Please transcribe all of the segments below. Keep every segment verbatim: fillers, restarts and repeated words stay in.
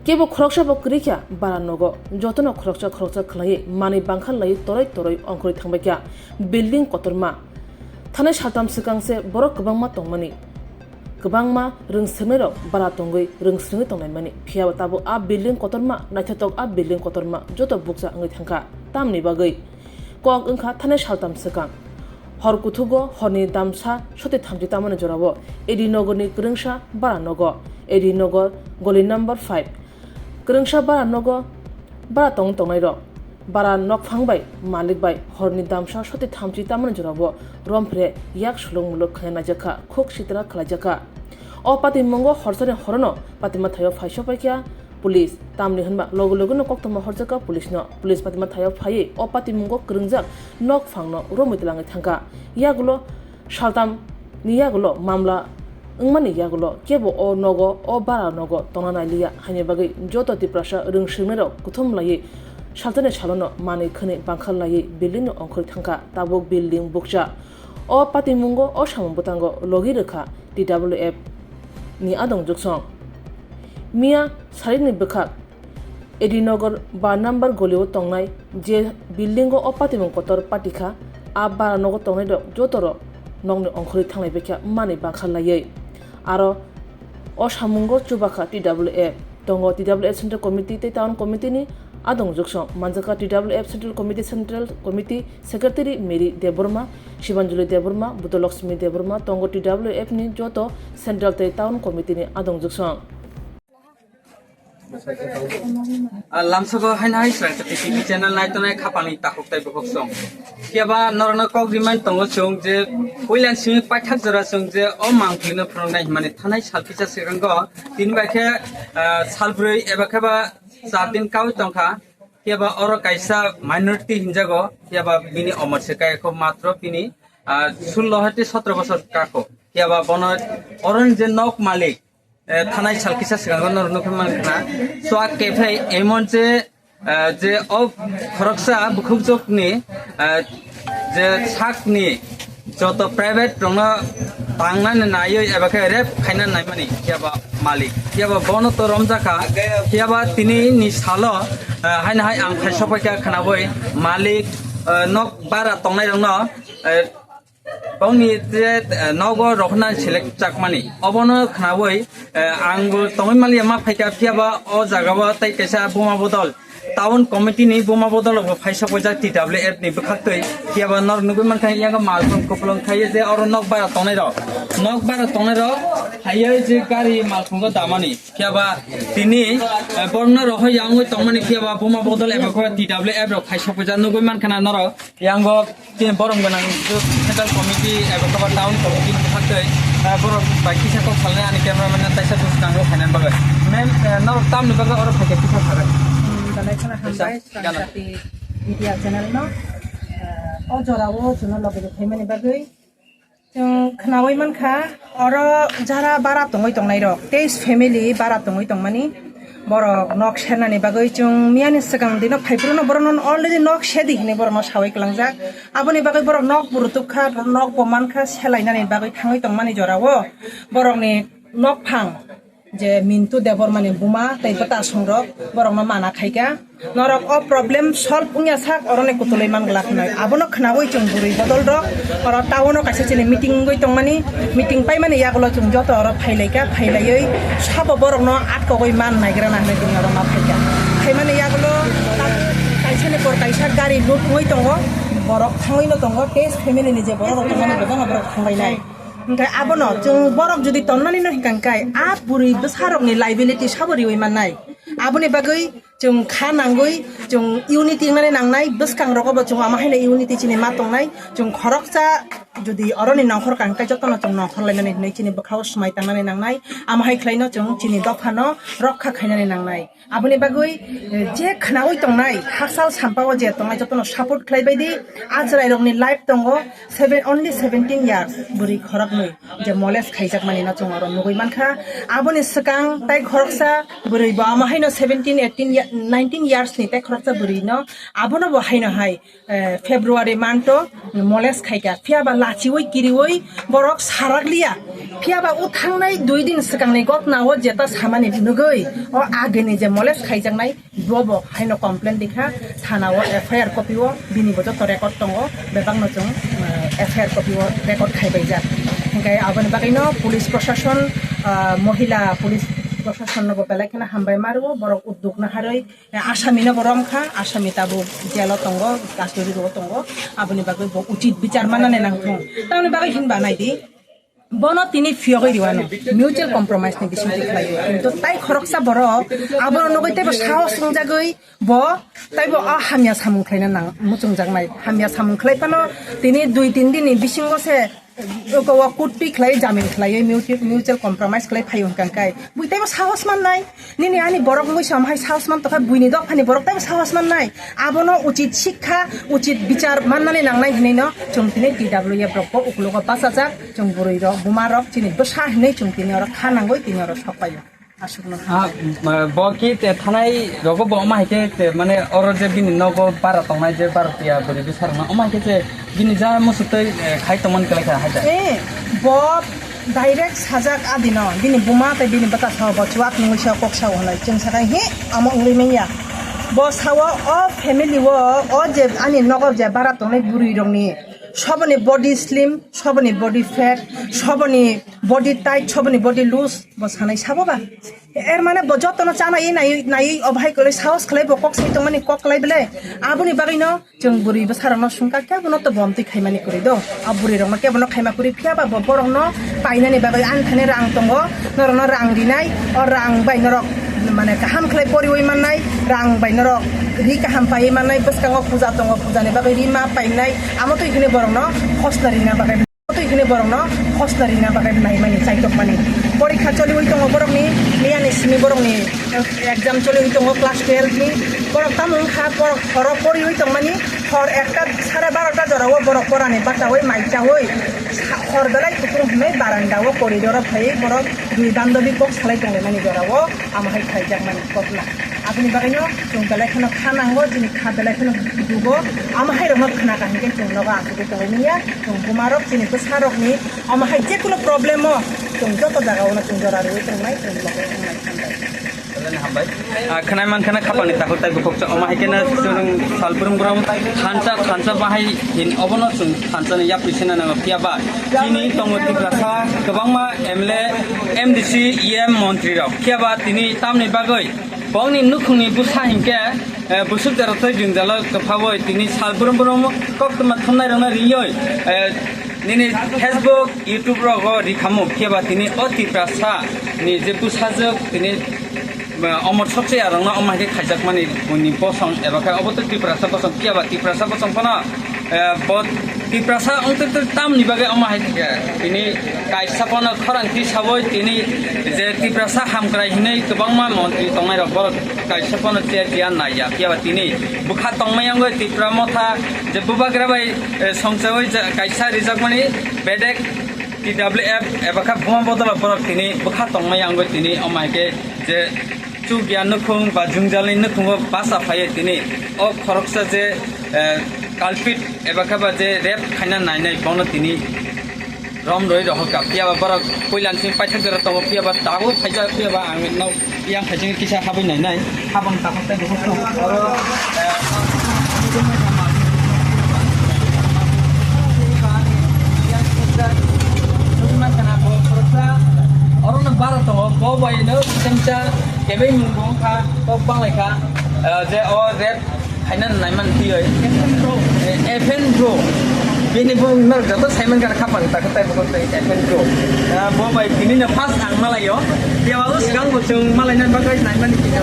Kebo khoroksa bo kwrwi kha bara nogo, jotono khoroksa khoroksa khwlaiwi manwi bangkha laiwi toroi toroi ongkhorwi thangbai kha building kotorma. Thanai saltam swkang se borok kwbangma tongmani, kwbangma rwng swrwngnairok bara tongwi rwng swrwngwi tonglaimani, phiya tabuk a building kotorma naithotok, a building kotorma joto bukcha wngwi thangkha. Tamni bagwi kok wngkha thanai saltam swkang. Hor kuthugo horni damsa soti thamchi tamani jorao A D Nogorni kwrwngsa bara nogo, A D Nogor goli number five. Kwrwngsa bara nogo bara tong tongnairok, bara nokphang bai malik bai horni damsa soti thamchi tamani jorao romphre yak suluk muluk khaina naijakha, khuk sitra khlaijakha. O patimungo horsani horono patima thaio phai sopaikha police, tamni hwnba logo logono koktwma horjakha police no. Police patima thaio phaiwi o patimungo kwrwngjak nokphangno romwi twlangwi thangkha. Yagulo saltam ni yagulo mamla wngmani yagulo kebo o nogo, o bara nogo tongna nailiya, haini bagwi joto Tiprasa rwng swrwngnairok kuthum laiwi saltani salono manwi khwnwi bangkha laiwi building ni ongkhorwi thangkha. Tabuk building bukcha. O patimungo o samung bwtango logi rwkha T W F ni adong juksong. Miya sarikni bwkhak A D Nogor bar number golio tongnai je building o patimung kotor patikha, a bara nogo tongnairok jotorok nokni ongkhorwi thanglaibaikha manwi bangkha laiwi. Aro o samungo chubakha T W F, tongo T W F Central Committee tei Town Committee ni adong juksong, manjakha T W F Central Committee, Central Committee Secretary Mary Debbarma, Sibanjali Debbarma, Budolakshmi Debbarma, tongo T W F ni joto Central tei Town Committee ni adong juksong. Ah, lamsogo haino hai srang T V channel naitonai khapangni takhuk tei bukhuk song. Phiya ba norokno kok rimani tongo chwng je puilan simi paithak jora chwng je o mangpilino phwrwngnai hwnmani thanai sal kisa swkango tini bai khe, ah, sal brwi eba khe ba char din kaui tongkha. Phiya ba oro kaisa minority hinjago, phiya ba bini omor se kaya kho matro bini, ah, sullo hai tei sotro bosor kako. Phiya ba bono oroni je nok malik, eh, thanai sal kisa swkango norok nukwi mankha. So a kephai emon je, eh, je o khoroksa bukhukjwkni, eh, je sakni joto private rokno tangnani naiwi eba khe rape khaina naimani phiya ba malik. Phiya ba bono to romjakha. Phiya ba tini ni salo, eh, haino hai ang khai sokphaikha khwnawi malik, eh, nok bara tongnai rokno, eh, bongni je, eh, nogo rohorna select chakmani. Obono khwnawi, eh, angbo tongwi maliya ma phaikha, phiya ba o jagao tei kaisa buma bodol. Town committee ni buma bodol bo phaisok bai jak T W F ni bwkhak twi. Phiya ba norok nugwi mankha yang malkhung kupulung khai je oro nok bara tongnai rok. Nok bara tongnai rok phaiwi je gari malkhungo damani. Phiya ba tini, eh, borokno rohor yangwi tongmani phiya ba buma bodol eba khe T W F rok phaisok bai jak nugwi mankha na norok. Yango tini borom gwnang central committee eba khe ba town committee ni bwkhak twi, eh, borok bai kisa kok salnai ani cameraman no taisa bwskango khainani bagwi. Ma'am, eh, norok tamni bagwi oro phaikha kisa sagai. Hmm, belai kheno hambai, Srang Jati media channel no. Eh, o jora o chwngno logi rw phaimani bagwi. Chwng khwnawi mankha, oro jara bara tongwi tongnairok, teis family bara tongwi tongmani, borok nok sernani bagwi chwng miyani swkang dino phaiphuru no borokno already nok sedi hinwi borokno sawi kwlangjak. Aboni bagwi borok nok bo rwtubkha, nok bo mankha, selainani bagwi thangwi tongmani jorao borokni nokphang je Mintu Debbarmani buma tei bwta songrok borokno mana khaikha. Norok o problem solve wngya sak oroni kutulwi man glak hinwi. Abono khwnawi chwng bwrwi bodol rok oro town o kaisa chini meeting wngwi tongmani, meeting paimani yagulo chwng joto oro phailaikha, phailaiwi sabo borokno atkogwi man naigra na hinwi tini oro ma phaikha. Phaimani yagulo kaisani por kaisa gari load wngwi tongo, borok thangwi no tongo, teis family ni je borok rok tongmani bo bono borok thanglainai. Hwnkhe abono chwng borok jodi tonnani no hwnkha hwnkhe a bwrwi bwsarokni liability sabo riwi mannai. Aboni bagwi chwng kha nangwi chwng unity wngnani nangnai, bwskangrogo bo chwng ama haino unity chini ma tongnai. Chwng khoroksa jodi oroni nongkhor kha hwnkhe jotono chwng nongkhor lainani hinwi chini bwkhao swmai tangnani nangnai. Ama hai khwlaino chwng chini dophano rokha khainani nangnai. Aboni bagwi, eh, je khwnawi tongnai, hakchal sampao je tongnai, jotono support khlai bai di. A chwrairokni life tongo seven, only seventeen years, bwrwi khoroknwi je molest khaijakmani no chwng oro nugwi mankha. Aboni swkang tai khoroksa bwrwi bo ama haino seventeen, eighteen year, nineteen years ni tei khoroksa bwrwi no abono bo haino hai, eh, February month o molest khaika. Phiya ba lachiwi kiriwi borok sarakliya. Phiya ba o thangnai dui din swkangni gotna o jeta samani nugwi o agini je molest khaijaknai, bo bo haino complain dikha, thana o F I R copy o bini bo joto record tongo, bebakno chwng, eh, F I R copy o record khaibaijak. Hinkhe aboni bagwino police proshashan, ah, mohila police proshashan no bo belai kheno hambai mario, borok udduk naharwi, eh, asami no bo romkha, asami tabuk jail o tongo, custody o tongo, aboni bagwi bo uchit bichar manani nangthung. Tamoni bagwi hinba naidi, bono tini phiyogwi riwano, mutual compromise ni bisingtwi khlaio. Kintu tai khoroksa borok abono nugwi teibo sahos wngjagwi bo teibo o hamya samung khlaina nang muchungjaknai. Hamya samung khlai phano tini dui tin din ni bisingo se oko o kutpi khlai, jamin khlaiwi mutual, mutual compromise khlai phaio hwnkha khe bui teibo sahos mannai. Nini ani borok wngwi se omo hai sahos man tongkha, buini dophani borok teibo sahos mannai. Abono uchit sikha, uchit bichar mannani nangnai hinwi no chwng tini T W F rok bo uklogo bachajak, chwng bwrwi rok, buma rok, chini bwsa hinwi chwng tini oro kha nangwi tini oro sok paio. Aswkno. Ah, ma, bo ki te thanai rogo bo omo hai khe te mane oro je bini nogo bara tongnai je Bharotiya bwrwi bwsa rokno omo hai khe je bini ja musuktwi, eh, khai tongmani kwlai kha hai da. Eh, bo direct sajak adino, bini buma tei bini bwta sao bo chuak nungwi sao kok sao hwnwi. Chwng sakha hi amo wngwi manya. Bo sao o family o, o je ani nogo je bara tongnai bwrwi rokni soboni body slim, soboni body fat, soboni body tight, soboni body loose, bo sanai sabo ba? Er mane bo jotono chana ye nai, nai o bahai kwlwi sahos khlai bo kok sai tongmani kok kwlai bele. Aboni bagwino chwng bwrwi bwsarokno sungkha kebono to bomtwi khaimani kwrwi do. A bwrwirokno kebono khaima kwrwi phiya ba bo borokno painani bagwi ani thani rang tongo, norokno rang rinai, o rang bai norok mane kaham khlai poriwi mannai, rang bai norok ri kaham paiwi mannai, bwskango puja tongo, pujani bagwi ri ma painai, amo twi hwnwi borokno khosna rina bagwi. Twi hwnwi borokno khosna rina bagwi naimani, chaitokmani. Porikha choliwi tongo borokni, miyani simi borokni exam choliwi tongo class twelve ni. Borok tamo wngkha, borok horo poriwi tongmani, hor ekta sare barota jorao borok porani bachawi mai chawi sa-, hor belai kutung hwnwi baranda o corridor o phaiwi borok dui bandobi kok salai tonglaimani jorao amo hai khaijakmani kotla. Aboni bagwino chwng belai kheno kha nango, chini kha belai kheno dugo. Amo hai rokno khna ka hinkhe chwng nogo asugwi tongwi manya. Chwng buma rok, chini bwsa rokni amo hai jekunu problem o chwng joto jaga o no chwng jora rwwi tongnai, chwng loge wngnai, hambai. Belai no hambai. Ah, khwnai man khana khapangni takhuk tai bukhuk cha omo hai kheno chwng salbrum brum thansa, thansa bahai hin obono chwng thansa ni yapri sena nango phiya ba chini tongo Tiprasa kwbangma M L A, M D C, E M montri rok phiya ba tini tamni bagwi Bongni nukhungni bwsa hinkhe, eh, bwswk jora twi jwngjalo kwphaui tini sal brum brum koktwma thumnairokno riui, eh, nini Facebook, YouTube rogo rikhamu, phiya ba tini o Tiprasa ni je bwsajwk tini, eh, omor sokchayarokno omo hai khe khaijakmani buini bosong eba khe obo tei Tiprasa bosong, phiya ba Tiprasa bosong phano Eh, bo Tiprasa wngtwi twi tamni bagwi omo hai khe tini kaisa phano khorang twi saui tini je Tiprasa hamkrai hinwi kwbangma montri tongnai rok borok kaisa phano chair tiya naiya, phiya ba tini bwkha tongmani wngwi Tipra Motha je bubagra bai, eh, songchaui ja-, kaisa rijakmani bedek T W F eba kha buma bodol borok tini bwkha tongmani wngwi tini omo hai khe je chukya nukhung ba jwngjalni nukhungo basa phaiwi tini o khoroksa je, eh, culprit eba khe ba je rape khaina nainai bono tini rom rwi rohorkha. Phiya ba borok puila simi paithak jora tongo, phiya ba tabuk phaijak, phiya ba ang nok yang phaijak kisa habwi nainai. Habang tabuk tei bukhuk tongo. Oro, eh, oro no bara tongo, bo bai no chemcha kebeng mung bo wngkha, kok bang lai kha, eh, je o rape khaina naimani twiwi. F N Bro. Eh, F N Bro. Bini bumung no joto saiman gana khapang ta khe tai bo tei F N Bro. Ah, bo bai bini no first ang malaio. Dia o swkang bo chwng malaina bagwi naimani video.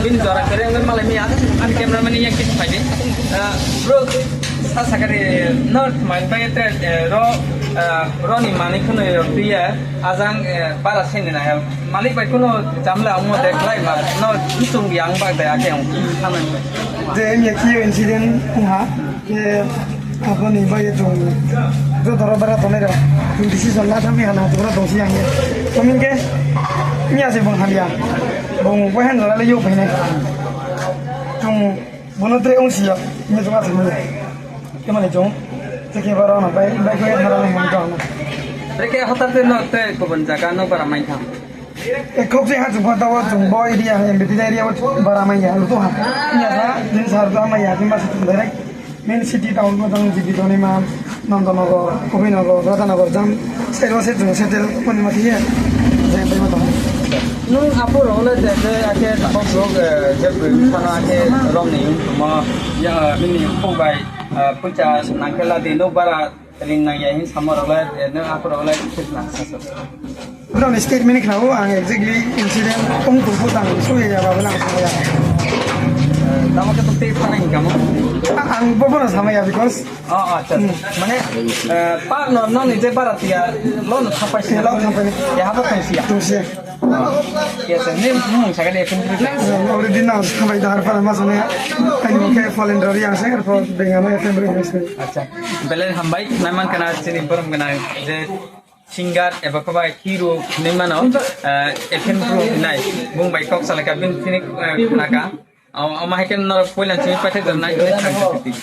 Bini jora kwrwi wngwi malai maya. Ani camera mani yang kis phaidi. Ah, bro, sa sakari no main bai tre, eh, ro, ah, ro ni mani khunu yo priya. Ajang, eh, bara sini na ya. Malik bai kuno jamla amo de khlai ma. No, tung yang bak de ake ang. Thanang. Je em ya kiyo incident ha. Ke apa ni bai jong. Jo doro bara tonai ro. Tung decision la thami hana tora dong si yang ye. Komin ke. Ni ase bong hamya. Bong bai han la le yo bai ne. Chung bono tre ung siya, ini cuma sini. Kemana, Jong? Cek ya, baru anak baik, baik, baik, hara, yang mana? Reke hotar te no te kubun jaga no bara main tham. E kok se ha chung kota wo chung bo area, M B T area wo bara main ya, lu tu ha. Ini apa? Ini sar tu ama ya, ini masih direct. Main city town ko tang jibi toni ma, Nandanagar, Abhinagar, Radhanagar, jam, sero se jung settle koni ma thiye. Jam pai ma tong. Nung apo role de de ake. Kok rok, eh, je bui sana ake rom ni yung tuma, ya, bini yung bai, eh, pucha nangkela de no bara ring nang ya hin samo role, eh, no apo role kit na sa sa. Bro, ni statement khna o, ang exactly incident tong tong pho tang so ya ba lang sa ya. Eh, tamo ke to te phana hin kamo? Ang bo bono sama ya because Oh, acha, acha. Mane, eh, pa no, no, ni je bara tiya, lo no thapai si. Lo thapai. Ya, habo tong siya. Tong siya. Yes, sir. Ni mung saga de, kun. Already na thapai da har pa ma sone. Ani mo ke follow ro yang se, er po dengan F M ro yang se. Acha. Belen hambai, naiman kana chini borom kana je singer eba kobai hero ni mano, eh, F M pro nai. Bung bai kok salaka bin tini, eh, naka. Ama, ama hai khe norok poila chini paithak jar nai, nai thang khe twi.